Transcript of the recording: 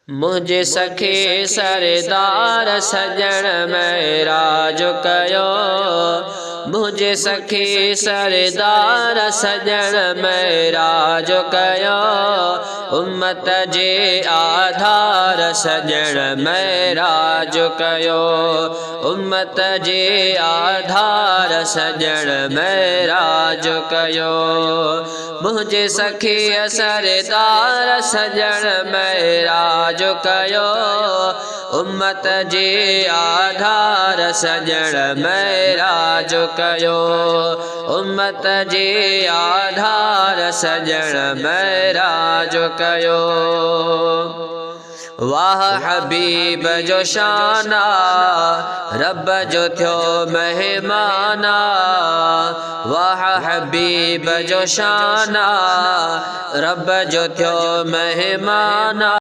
منهنجي سخي سردار سڄڻ معراج ڪيو، منهنجي سخي سردار سڄڻ معراج ڪيو، امت جي آڌار سڄڻ معراج ڪيو، امت جي آڌار سڄڻ معراج ڪيو، منهنجي سخي سردار سڄڻ معراج ڪيو، امت جي آڌار سڄڻ معراج ڪيو، امت جي آڌار سڄڻ معراج ڪيو. واهه حبيب جو شان آ، رب جو ٿيو مهمان آ، واهه حبيب جو شان آ، رب جو ٿيو مهمان آ.